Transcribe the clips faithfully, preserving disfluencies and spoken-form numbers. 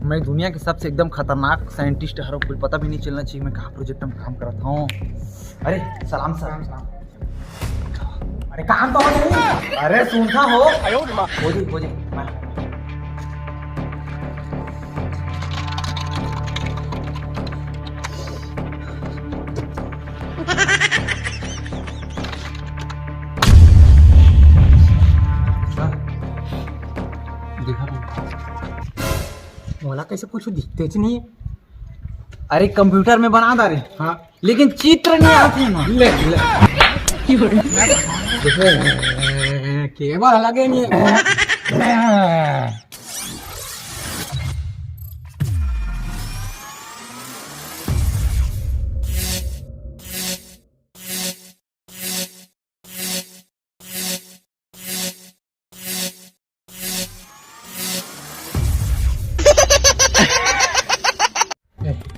मैं दुनिया के सबसे एकदम खतरनाक साइंटिस्ट हरों, कुछ पता भी नहीं चलना चाहिए मैं कहाँ प्रोजेक्ट में काम करत हूँ। अरे सलाम सलाम सलाम। अरे काम तो हो नहीं। अरे सुनता हो। हो जी, हो जी। देखा मोला कैसे कुछ दिखते च नहीं। अरे कंप्यूटर में बना डारे। हाँ। लेकिन चित्र नहीं आते ना। ले, ले। केबल लगे नहीं।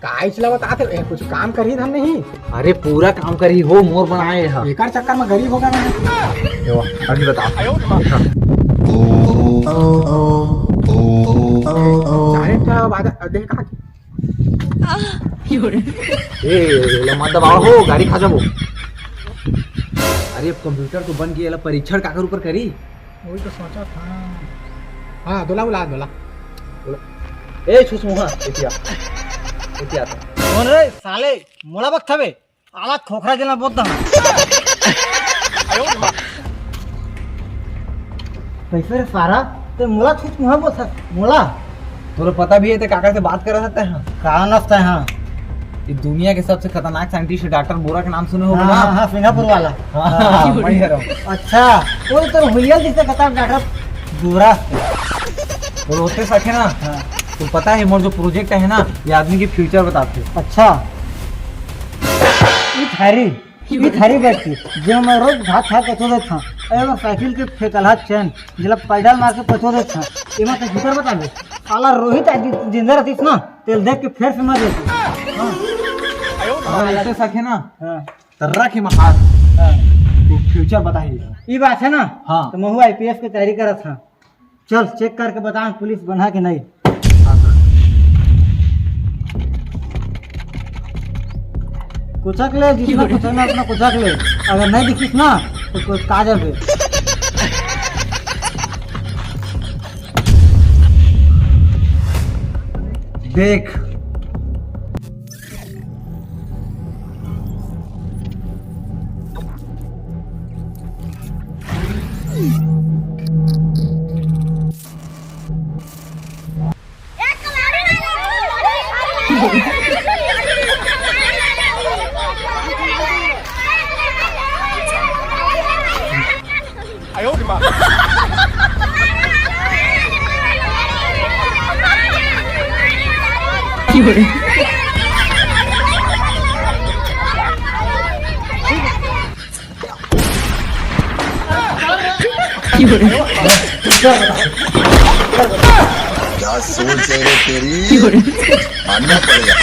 काइच ला बता थे, कुछ काम करही धन नहीं। अरे पूरा काम करही हो, मोर बनाए हा। एकर चक्कर में गरीब होगा ना। अभी बता। चालीस का वादा देख का। ए, ले मत दबाओ हो, गाड़ी खा जाबो। अरे अब कंप्यूटर तो बन गया, परीक्षण काकर ऊपर करी? वही तो सोचा था। हाँ, दोला बुला, दोला। ए छुसमुहा, एतिया। एतिया। कौन रे साले? मोला बक थवे। आला खोखरा जना बोलता। कैसे रे सारा? ते मोला छुसमुहा बोलता? मोला? तोला पता भी है ते काकर से बात कर सकते हैं? का नस्ते हैं? ये दुनिया के सबसे खतरनाक साइंटिस्ट डॉक्टर बोरा के नाम सुने हो हाँ, ना? हाँ, हाँ, सिंगापुर वाला। हाँ, हाँ, वही कह रहा हूँ। अच्छा, वो तो हुलिया जिससे खतरनाक डॉक्टर बोरा। वो रोते सके ना। हाँ। तो पता है मोर जो प्रोजेक्ट है ना, ये आदमी की फ्यूचर बताते हैं। अच्छा। ये थारी, ये थारी बैठती, जो मैं रोज भात खा के सो देता हूँ। अरे वो साइकिल के फेंकल हाथ चैन, जिला पैडल मार के पछो देता हूँ। ये मैं फ्यूचर बता दे। साला रोहित आज जिंदा रहतीस ना, तेल देख के फिर से मर जाती। हाँ। अगर ऐसे सके ना, हाँ। तो रख ही हाथ। हाँ। तू फ्यूचर बताइए। ये बात है ना? हाँ। तो महू आईपीएस की तैयारी करत था। चल चेक करके बता पुलिस बना के नहीं। कुचक ले, जितना कुचकना उतना कुचक ले। अगर नहीं दिखिस ना, तो कुछ काजल पे। देख। क्या सोच है रे तेरी? मानना पड़ेगा।